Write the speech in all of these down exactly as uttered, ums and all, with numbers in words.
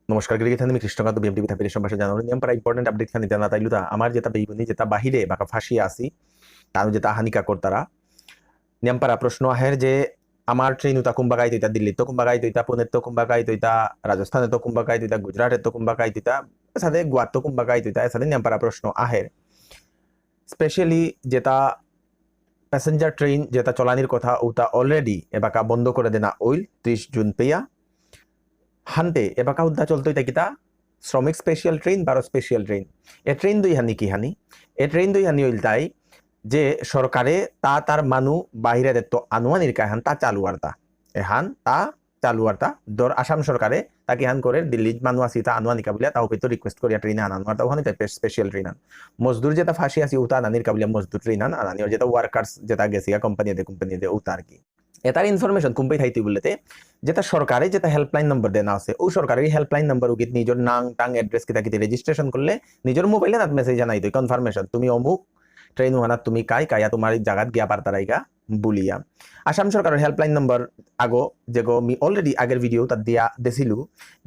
নমস্কার, গিরি গিথানি, মি কৃষ্ণকান্ত, বিএমটিভি থাপিরে সম্ভাষণ জানাবো। নিয়াম পারা important update খানি জানা তাইলু তা, আমার যেটা বেইবুনি যেটা বাহিরে বাকা ফাঁসি আসি, তানু যেটা হানিকা করতারা। নিয়াম পারা প্রশ্ন আহের যে আমার ট্রেন উতা কুম্বাকাই তৈতা, দিল্লিত তো কুম্বাকাই তৈতা, পুনেত তো কুম্বাকাই তৈতা, রাজস্থানে তো কুম্বাকাই তৈতা, গুজরাটে তো কুম্বাকাই তৈতা, এসাদে গোয়াত তো কুম্বাকাই তৈতা, এসাদে নিয়াম পারা প্রশ্ন আহের। Specially যেটা প্যাসেঞ্জার ট্রেন যেটা চলানির কথা, ওটা already এবাকা বন্ধ করে দেনা ওইল ত্রিশ জুন পেয়া। হান্তে এবাকা উদ্দা চলতই তা কিতা শ্রমিক স্পেশাল ট্রেন, বারো স্পেশাল ট্রেন। এ ট্রেন দুই হানি কি হানি? এ ট্রেন দুই হানি ওইল তাই যে সরকারে তা তার মানু বাহিরে দেত্ত আনুয়ানির কাহান তা চালু আরতা। এহান তা চালু আরতা। ধর আসাম সরকারে তাকে হান করে দিল্লি মানু আসি তা আনুয়ানিকা বুলিয়া তা উপেতো রিকোয়েস্ট করিয়া ট্রেন আন আনুয়ারতা ওখানে তাই স্পেশাল ট্রেন আন। মজদুর যেটা ফাঁসি আসি উতা আনানির কাবুলিয়া মজদুর ট্রেন আন আনানি, যেটা ওয়ার্কার্স যেটা গেছিগা কোম্পানি দে কোম্পানি দে উতা আর কি। এটার ইনফরমেশন কুম্পেই থাইতে বলতে যেটা সরকারে যেটা হেল্পলাইন নম্বর দেনা আছে, ও সরকারের হেল্পলাইন নম্বর উগিত নিজের নাম টাং অ্যাড্রেস কিতা কিতা রেজিস্ট্রেশন করলে নিজের মোবাইলে তাত মেসেজ জানাই দেয় কনফার্মেশন তুমি অমুক ট্রেন ওহানাত তুমি কাই কাইয়া তোমার জায়গাত গিয়া পারতারাইগা বুলিয়া। আসাম সরকারের হেল্পলাইন নম্বর আগো যেগো মি অলরেডি আগের ভিডিও তাত দিয়া দেছিলু,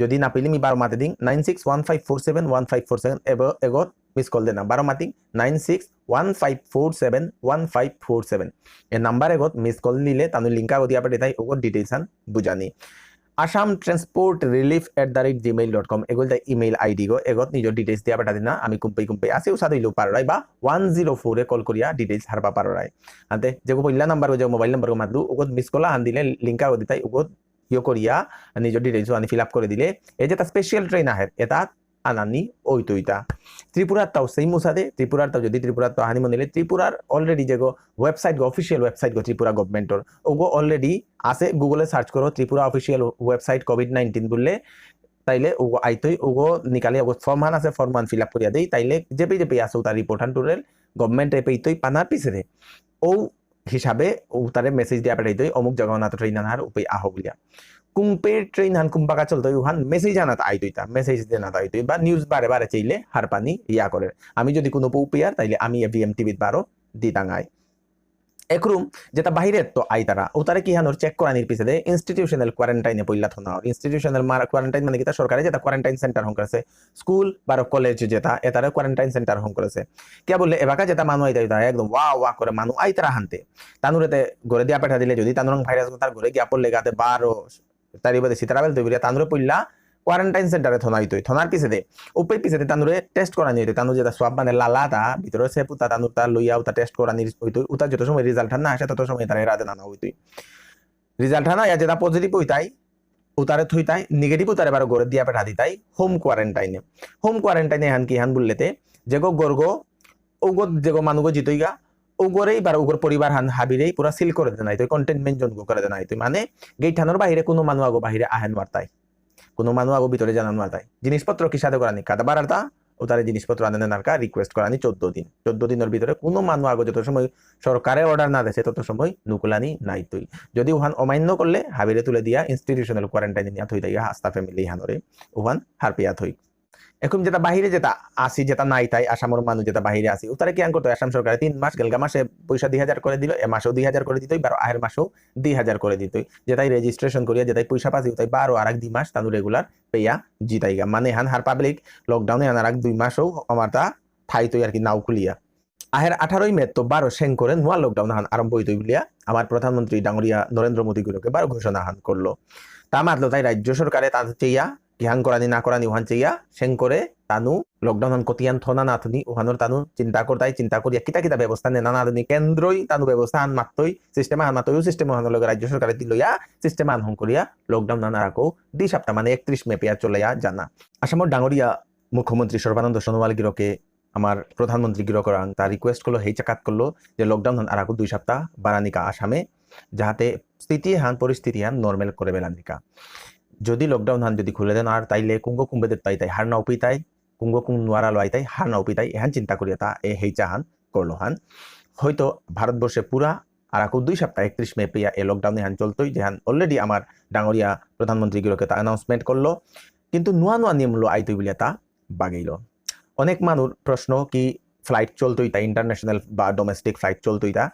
যদি না পেলে মি বারো মাতে দিং, nine six one five four seven one five four seven এগত মিস কল দেনা। বারো মাতিং, nine six one five four seven one five four seven. এ নাম্বার এগত মিস কল নিলে তানু লিঙ্ক আগো দিয়া পেটে তাই ওগো ডিটেইলস আন বুঝানি। Assam Transport Relief at the rate gmail dot com এগো তাই ইমেইল আইডি গো, এগত নিজের ডিটেইলস দিয়া পেটা দিনা, আমি কুম্পেই কুম্পেই আসি উসাদ হইলেও পাররাই বা ওয়ান জিরো ফোর এ কল করিয়া ডিটেইলস হারপা পাররাই। আনতে যেগো পইলা নাম্বার গো যেগো মোবাইল নাম্বার গো মাতলু ওগত মিস কল আন দিলে লিঙ্ক আগো দিতাই ওগত ইয়ে করিয়া নিজের ডিটেইলস আনি ফিল আপ করে দিলে এই যে তা স্পেশাল ট্রেন আহের এটা আনানি ওইতইতা। ত্রিপুরার তাও সেই মুসাদে, ত্রিপুরার তাও যদি ত্রিপুরার তাও হানি মনিলে ত্রিপুরার অলরেডি যেগো ওয়েবসাইট গো, অফিসিয়াল ওয়েবসাইট গো ত্রিপুরা গভর্নমেন্টর, ওগো অলরেডি আছে, গুগলে সার্চ করো Tripura official website Covid nineteen বললে, তাইলে ওগো আইতই, ওগো নিকালে ওগো ফর্ম হান আছে, ফর্ম হান ফিল আপ করিয়া দেই, তাইলে যেপে যেপে আছে ওটা রিপোর্ট হান টুরেল গভর্নমেন্ট এপে ইতই পানার পিছে দে। ও হিসাবে উতারে মেসেজ দিয়া পেঠাইতই অমুক জায়গা না তো ট্রেন আনহার উপে আহ বুলিয়া। কুম্পে ট্রেন হান কুম্পাকা চলতই উহান মেসেজ আনাত আইতইতা, মেসেজ দেনাত আইতই বা নিউজ বারে বারে চাইলে হারপানি ইয়া করে। আমি যদি কোনো পৌ পেয়ার তাইলে আমি এ বিএম টিভিত বারো দিতাঙাই। একরুম যেটা বাহিরে তো আইতারা উতারে কি হানোর চেক করানির পিছে দে ইনস্টিটিউশনাল কোয়ারেন্টাইনে পইলা থনা। ইনস্টিটিউশনাল কোয়ারেন্টাইন মানে কিতা সরকারে যেটা কোয়ারেন্টাইন সেন্টার হং করেছে স্কুল বারো কলেজ যেটা এটারে কোয়ারেন্টাইন সেন্টার হং করেছে। কিয়া বললে এবাকা যেটা মানু আইতা আইতা একদম ওয়া ওয়া করে মানু আইতারা হানতে তানুরেতে ঘরে দিয়া পেঠা দিলে যদি তানুরং ভাইরাস তার ঘরে গিয়া পড়লে গাতে বারো তারি বাদে সিতারাবেল তৈবিরিয়া তানুরে পইলা কোয়ারেন্টাইন সেন্টারে থনা হইতই। থনার পিছেতে উপে পিছেতে তানুরে টেস্ট করানি হইতই। তানুর যেটা সোয়াব মানে লালাতা ভিতরে সেপুতা তানুর তা লইয়া উতা টেস্ট করানি হইতই। উতা যত সময় রেজাল্ট না আসে তত সময় তারা এরাতে নানা হইতই। রেজাল্ট না ইয়া যেটা পজিটিভ হইতাই উতারে থইতাই, নেগেটিভ উতারে বারো ঘরে দিয়া পেঠা দিতাই হোম কোয়ারেন্টাইনে। হোম কোয়ারেন্টাইনে হান কি হান বললেতে যেগো গরগো ওগো যেগো মানুগো জিতইগা ওগরেই বারো ওগর পরিবার হান হাবিরেই পুরা সিল করে দেনাই তো কন্টেইনমেন্ট জোন গো করে দেনাই তো মানে গেট হানোর বাহিরে কোনো মানু আগো বাহিরে আহে নোয়ারতাই, কোনো মানু আগো ভিতরে জানা নোয়ারতাই। জিনিসপত্র কিসাদে করানি কাদা বারারতা উতারে জিনিসপত্র আনে নারকা রিকোয়েস্ট করানি চোদ্দ দিন। চোদ্দ দিনের ভিতরে কোনো মানু আগো যত সময় সরকারে অর্ডার না দেছে তত সময় নুকুলানি নাইতই। যদি উহান অমান্য করলে হাবিরে তুলে দিয়া ইনস্টিটিউশনাল কোয়ারেন্টাইনে নিয়া থই দেয় হাস্তা ফ্যামিলি হানোরে উহান হারপিয়া থই। এখন যেটা বাহিরে যেটা আসি যেটা নাই তাই আসামর মানু যেটা বাহিরে আসি উতারে কি আন করতো আসাম সরকারে তিন মাস গেলগা মাসে পয়সা দুই হাজার করে দিল, এ মাসেও দুই হাজার করে দিতই, বারো আহের মাসেও দুই হাজার করে দিতই। যেটাই রেজিস্ট্রেশন করিয়া যেটাই পয়সা পাসি উতাই বারো আর এক দুই মাস তানু রেগুলার পেয়া জিতাইগা। মানে হান হার পাবলিক লকডাউনে হান আর এক দুই মাসেও আমার তা থাইতই আর কি নাও খুলিয়া। আহের আঠারোই মে তো বারো সেং করে নোয়া লকডাউন হান আরম্ভ হইতই বুলিয়া আমার প্রধানমন্ত্রী ডাঙরিয়া নরেন্দ্র মোদী গুলোকে বারো ঘোষণা হান করলো। তা মাতলো তাই রাজ্য সরকারে তা চেয়া কিহান করানি না করানি ওহান চেয়া সেং করে তানু লকডাউন হান কতিয়ান থনা না থনি ওহানোর তানু চিন্তা করতাই, চিন্তা করিয়া কিতা কিতা ব্যবস্থা নেনা না থনি কেন্দ্রই তানু ব্যবস্থা হান মাততই, সিস্টেম হান মাততই, ও সিস্টেম হান লগে রাজ্য সরকারে দিলইয়া সিস্টেম হান হং করিয়া লকডাউন হান আরাকো দুই সপ্তাহ মানে একত্রিশ মে পেয়া চলেয়া জানা। আসামর ডাঙরিয়া মুখ্যমন্ত্রী সর্বানন্দ সোনোয়াল গিরকে আমার প্রধানমন্ত্রী গিরকরাং তা রিকোয়েস্ট করলো, হেই চাকাত করলো যে লকডাউন হান আরাকো দুই সপ্তাহ বাড়ানিকা আসামে, যাহাতে স্থিতি হান পরিস্থিতি হান নরমাল করে বেলানিকা। যদি লকডাউন হান যদি খুলে দেন আর তাইলে কুঙ্গ কুম্বেদের তাই তাই হার না উপিতাই, কুঙ্গ কুং নোয়ারা লয় তাই হার না উপিতাই, এহান চিন্তা করিয়া তা এ হেইচা হান করলো হান। হয়তো ভারতবর্ষে পুরা আরাকো দুই সপ্তাহ একত্রিশ মে পেয়া এ লকডাউন এহান চলতই, যেহান অলরেডি আমার ডাঙরিয়া প্রধানমন্ত্রী গিরকে তা অ্যানাউন্সমেন্ট করলো। কিন্তু নোয়া নোয়া নিয়ম লো আইতই বুলিয়া তা বাগেইল। অনেক মানুর প্রশ্ন কি ফ্লাইট চলতইতা, ইন্টারন্যাশনাল বা ডোমেস্টিক ফ্লাইট চলতইতা।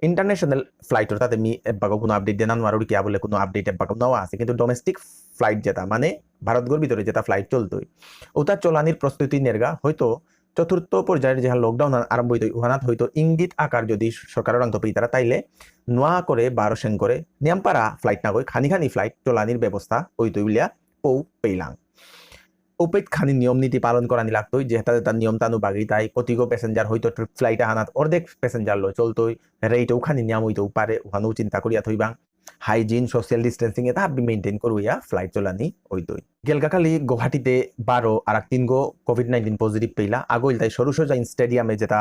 ইন্টারন্যাশনাল ফ্লাইটর তাতে মি এবাকাও কোনো আপডেট দেনা নোয়ারুরি, কিয়া বুললে কোনো আপডেট এবাকাও নাও আছে, কিন্তু ডোমেস্টিক ফ্লাইট যেটা মানে ভারতগর ভিতরে যেটা ফ্লাইট চলতই, ওটা চলানির প্রস্তুতি নেরগা। হয়তো চতুর্থ পর্যায়ের যে লকডাউন আরম্ভ হইতই, ওহানাত হয়তো ইঙ্গিত আকার যদি সরকারর আন্ত পেইতারা, তাইলে নোয়া করে বারো সেন করে নিয়ামপারা ফ্লাইট না গই খানি খানি ফ্লাইট চলানির ব্যবস্থা হইতই বুলিয়া পৌ পেইলাং। উপেত খানি নিয়ম নীতি পালন করানি লাগতই, যেটা যেটা নিয়ম তানু বাগিতাই, কতিগো প্যাসেঞ্জার হয়তো ট্রিপ ফ্লাইট আহানাত অর্ধেক প্যাসেঞ্জার লো চলতই, রেটও খানি নিয়ম হইতেও পারে, ওখানেও চিন্তা করিয়া থইবাং। হাইজিন, সোশ্যাল ডিস্টেন্সিং এটা হাবি মেইনটেইন করুইয়া ফ্লাইট চলানি হইতই। গেলগা কালি গুয়াহাটিতে বারো আর এক তিনগো কোভিড নাইনটিন পজিটিভ পেইলা। আগো ইলতাই সরুসজাইন স্টেডিয়ামে যেটা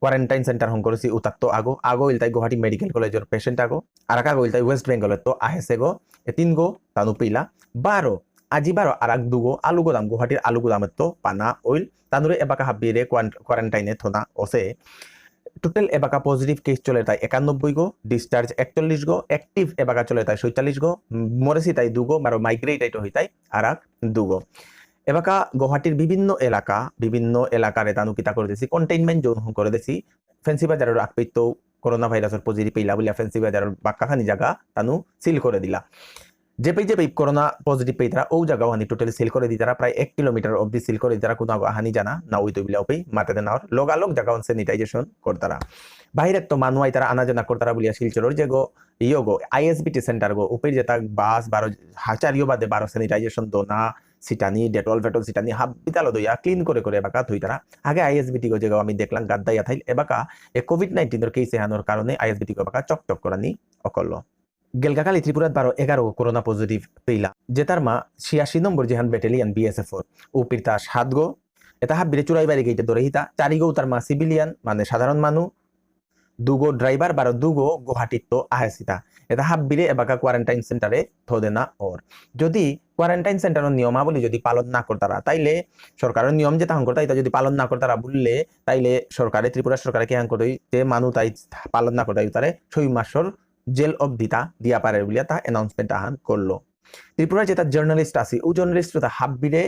কোয়ারেন্টাইন সেন্টার হং করেছি উতাত্ত আগো, আগো ইলতাই গুয়াহাটি মেডিকেল কলেজর পেশেন্ট আগো, আর এক আগো ইলতাই ওয়েস্ট বেঙ্গলেত্ত আহেসে গো। এ তিনগো তানু পেইলা। বারো, আজি বারো আর এক দুগো আলু গোদাম, গুয়াহাটির আলু গোদামেত্ত পানা অইল। তানুরে এবাকা হাব্বিরে কোয়ান-, কোয়ারেন্টাইনে থনা অসে। টোটাল এবাকা পজিটিভ কেস চলে তাই একানব্বই গো, ডিসচার্জ একচল্লিশ গো, অ্যাক্টিভ এবাকা চলে তাই ছয়চল্লিশ গো, মরেসি তাই দুগো, বারো মাইগ্রেট আইট হইতাই আর এক দুগো। এবাকা গুয়াহাটির বিভিন্ন এলাকা, বিভিন্ন এলাকারে তানু কিতা করে দিছি, কন্টেইনমেন্ট জোন হং করে দিছি। ফেন্সি বাজারর আকপেইত্ত করোনা ভাইরাসর পজিটিভ পেইলা বুলিয়া ফেন্সি বাজারর বাক্কাখানি জাগা তানু সিল করে দিলা। যেপেই যেপেই করোনা পজিটিভ পেইতারা, ও জাগাও হানি টোটালি সিল করে দিতারা, প্রায় এক কিলোমিটার অবধি সিল করে দিতারা, কোনো আগো আহানি জানা না হইতো বুলিয়া ওপেই মাতে দেনা অর। লগালগ জাগাও স্যানিটাইজেশন করতারা। বাইরে তো মানু আইতারা আনা জানা করতারা বুলিয়া শিলচরর যে গো, ইয়ো গো, আইএসবিটি সেন্টার গো, উপেই যেটা বাস বারো হাজার ইয়ো বাদে বারো স্যানিটাইজেশন দোনা, সিটানি, ডেটল ফেটল সিটানি, হাব্বিতালো দইয়া ক্লিন করে করে এবাকা থইতারা। আগে আইএসবিটি গো জাগাও আমি দেখলাম গাদ্দা ইয়া থাইল, এবাকা এ কোভিড নাইনটিনর কেস এহানর কারণে আইএসবিটি গো এবাকা চকচক করানি অকরলো। গেলগা কালি ত্রিপুরাত বারো এগারো করোনা পজিটিভ পেইলা, যেতার মা ছিয়াশি নম্বর যেহান ব্যাটালিয়ন বিএসএফ ওর, ও পিরতা সাত গো, এটা হাব্বিরে চুরাইবাড়ি গেইটে ধরে হিতা, চারি গো তার মা সিভিলিয়ান, মানে সাধারণ মানু, দুগো ড্রাইভার, বারো দুগো গুয়াহাটিত্ত আহেসিতা। এটা হাব্বিরে এবাকা কোয়ারেন্টাইন সেন্টারে থদেনা ওর। যদি কোয়ারেন্টাইন সেন্টারর নিয়মাবলী যদি পালন না করতারা, তাইলে সরকারর নিয়ম যেটা হং করতা, এটা যদি পালন না করতারা বুললে, তাইলে সরকারে, ত্রিপুরা সরকারে কি হাং করতই, যে মানু তাই পালন না করতাই, তারে ছয় মাসর জেল অবধিতা দিয়া পারে বুলিয়া তা অ্যানাউন্সমেন্ট আহান করলো। ত্রিপুরার যেটা জার্নালিস্ট আছি, ও জার্নালিস্ট তা হাব্বিরে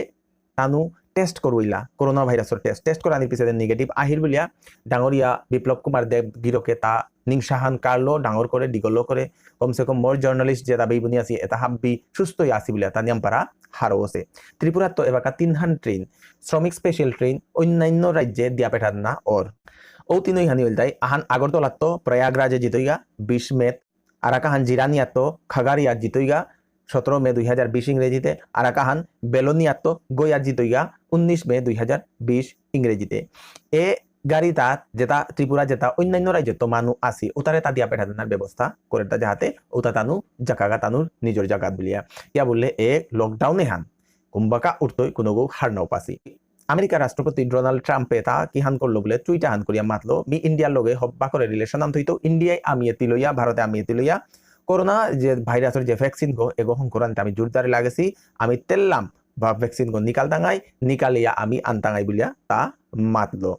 তানু টেস্ট করুইলা, করোনা ভাইরাসর টেস্ট। টেস্ট করানির পিছনে নেগেটিভ আহির বুলিয়া ডাঙরিয়া বিপ্লব কুমার দেব গিরকে তা নিংসাহান কারলো, ডাঙর করে, ডিগলো করে, কমসে কম মোর জার্নালিস্ট যেটা বেইবুনি আছি, এটা হাব্বি সুস্থই আছি বুলিয়া তা নিয়ামপারা হারো আছে। ত্রিপুরাত তো এবাকা তিনহান ট্রেন, শ্রমিক স্পেশাল ট্রেন, অন্যান্য রাজ্যে দিয়া পেঠান না ওর। ও তিনই হানি হইলতাই, আহান আগরতলাত তো প্রয়াগরাজে জিতইগা বিশ মে, আরাকাহান জিরানিয়াত তো খাগারিয়া জিতইগা সতেরো মে দুই হাজার বিশ ইংরেজিতে, আরাকাহান বেলোনিয়াত তো গয়া জিতইগা উনিশ মে দুই হাজার বিশ ইংরেজিতে। এ গাড়ি তাত যেটা ত্রিপুরা যেটা অন্যান্য রাজ্যত তো মানু আসি, উতারে তা দিয়া পেঠাদানার ব্যবস্থা করে তা যাহাতে উতা তানু জাকাগা তানুর নিজর জাগাত বুলিয়া। ইয়া বললে এ লকডাউন এহান কুম্বাকা উঠতই কোনো গো হার নাও পাসি। আমেরিকার রাষ্ট্রপতি ডোনাল্ড ট্রাম্পে তা কিহান করলো বুলে টুইট আহান করিয়া মাতলো, মি ইন্ডিয়ার লগে হব্বা করে রিলেশন আন থইতো, ইন্ডিয়ায় আমি এতি লইয়া, ভারতে আমি এতি লইয়া, করোনা যে ভাইরাসর যে ভ্যাকসিন গো, এগো হংকরানিতে আমি জোরদারে লাগেছি, আমি তেললাম বা ভ্যাকসিন গো নিকাল দাঙাই, নিকালিয়া আমি আনতাঙাই বুলিয়া তা মাতলো।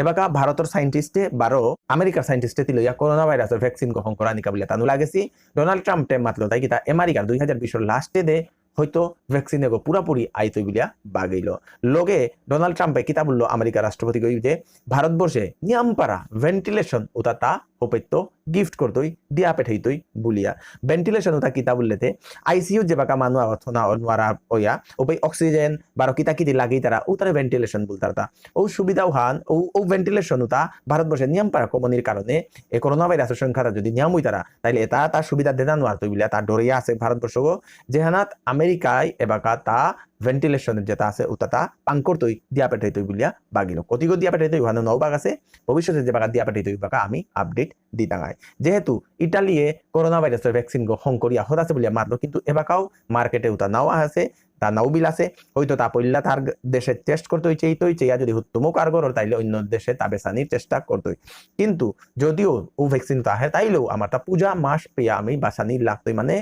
এবাকা ভারতর সায়েন্টিস্টে বারো আমেরিকার সায়েন্টিস্টে তিলইয়া করোনা ভাইরাসর ভ্যাকসিন গো হংকরানিকা বুলিয়া তানু লাগেছি। ডোনাল্ড ট্রাম্পে মাতলো তাই কিতা আমেরিকার দুই হাজার বিশর লাস্টে দে হয়তো ভ্যাকসিন এগো পুরাপুরি আইতই বুলিয়া বাগিল। লগে ডোনাল্ড ট্রাম্পে কিতা বললো আমেরিকা রাষ্ট্রপতি গই যে ভারতবর্ষে নিয়ামপারা ভেন্টিলেশন উতা তা হোপেত্ত গিফট করতই, দিয়া পেঠাইতই বুলিয়া। ভেন্টিলেশন উতা কিতা বললেতে আইসিইউ যেবাকা মানু আহত না অর নোয়ারা ওয়া, ওপেই অক্সিজেন বারো কিতা কিতি লাগেই তারা, উতারে ভেন্টিলেশন বলতার তা। ও সুবিধাও হান, ও, ও ভেন্টিলেশন উতা ভারতবর্ষে নিয়ামপারা কমনির কারণে এ করোনা ভাইরাসর সংখ্যাটা যদি নিয়াম হইতারা, তাইলে এটা তার সুবিধা দেনা নোয়ারতই বুলিয়া তার ডরিয়া আছে ভারতবর্ষগো। যেহানাত আমেরিকায় এবাকা তা ভেন্টিলেশনের যেটা আছে, ওটা তা পাং করতই, দিয়া পেঠাইতই বুলিয়া বাগিল। কতিগো দিয়া পেঠাইতই, ওখানে নও বাগ আছে, ভবিষ্যতে যে বাগা দিয়া পেঠাইতই, বাগা আমি আপডেট দিতাঙাই। যেহেতু ইটালিয়ে করোনা ভাইরাসের ভ্যাকসিন গো হং করিয়া হত আছে বুলিয়া মাতলো, কিন্তু এবাকাও মার্কেটে ওটা নাও আছে, তা নাও বিল আছে, হয়তো তা পইলা তার দেশে টেস্ট করতে হইছে, এই তো হইছে, ইয়া যদি হুত্তুমও কারগর, তাইলে অন্য দেশে তা বেসানির চেষ্টা করতে হই। কিন্তু যদিও ও ভ্যাকসিন তো আহে, তাইলেও আমার তা পূজা মাস পেয়া আমি বাসানি লাগতই, মানে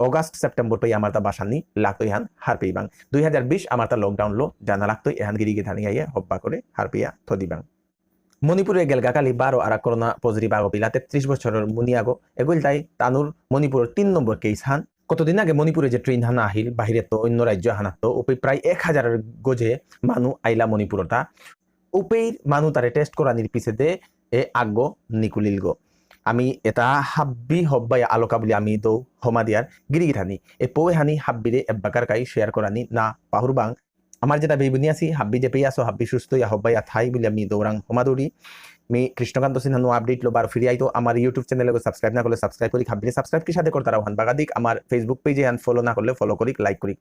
অগাস্ট সেপ্টেম্বর পেয়া আমার তা বাসানি লাগতই হান হার পেইবাং। দুই হাজার বিশ আমার তা লকডাউন লো জানা লাগতই, এহান গিরি গিথানি আইয়ে হব্বা করে হার পেয়া থদিবাং। মণিপুরে গেলগা কালি বারো আরা করোনা পজিটিভ আগো পিলা তেত্রিশ বছরর মুনি আগো এগুল তাই তানুর মণিপুরর তিন নম্বর কেস হান। কতদিন আগে মণিপুরে যে ট্রেন হানা আহিল, বাহিরে তো অন্য রাজ্য হানাত তো উপি প্রায় এক হাজারর গজে মানু আইলা মণিপুরতা। উপেইর মানু তারে test করানির পিছেদে এ আগ নিকুলিলগো। আমি এতা হাব্বি হব্বাই আলোকা বুলি আমি দৌ হমা দিয়ার গিরিগিথানি। এ পৌ এহানি হাব্বিরে এব্বাকার কাই share করানি না পাহুরবাং। আমার যেতা বেইবুনি আসি, হাব্বি যেপেই আসো, হাব্বি সুস্থ ইয়া হব্বাই আথাই বুলি আমি দৌরাং হমাদুরি। মি কৃষ্ণকান্ত সিনহা নুয়া update লো বার ফিরি আইতো। আমার YouTube channel গো subscribe না করলে subscribe করি, হাব্বিরে subscribe কিসাদে করতারা অহান বাগাদিক। আমার Facebook page এহান follow না করলে follow করি, like করি।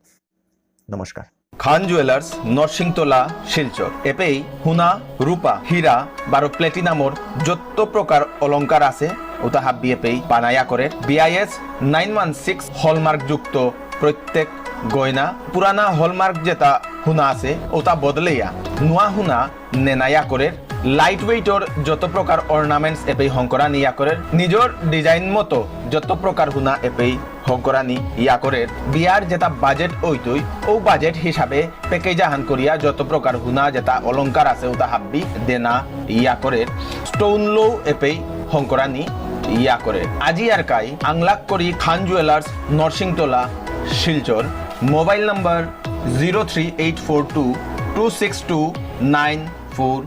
নমস্কার। খান জুয়েলার্স, নরসিংতলা, শিলচর। এপেই হুনা, রূপা, হীরা, বারো platinumর যত প্রকার অলংকার আছে, ওতা হাব্বি এপেই বানায়া করে। BIS nine one six hallmark যুক্ত প্রত্যেক গয়না, পুরানা hallmark যেতা হুনা আছে, ওতা বদলেয়া নুয়া হুনা নেনা ইয়া করের। Light weightর যত প্রকার ornaments এপেই হংকরানি ইয়া করের। নিজর design মতো যত প্রকার হুনা এপেই হংকরানি ইয়া করের। বিয়ার যেতা budget ওইতই, ও budget হিসাবে package আহান করিয়া যত প্রকার হুনা যেতা অলংকার আছে ওতা হাব্বি দেনা ইয়া করের। Stone লো এপেই হংকরানি ইয়া করের। আজি আর কাই আংলাক করি খান জুয়েলার্স, নরসিংতলা, Silchar. Mobile number zero three eight four two two six two nine four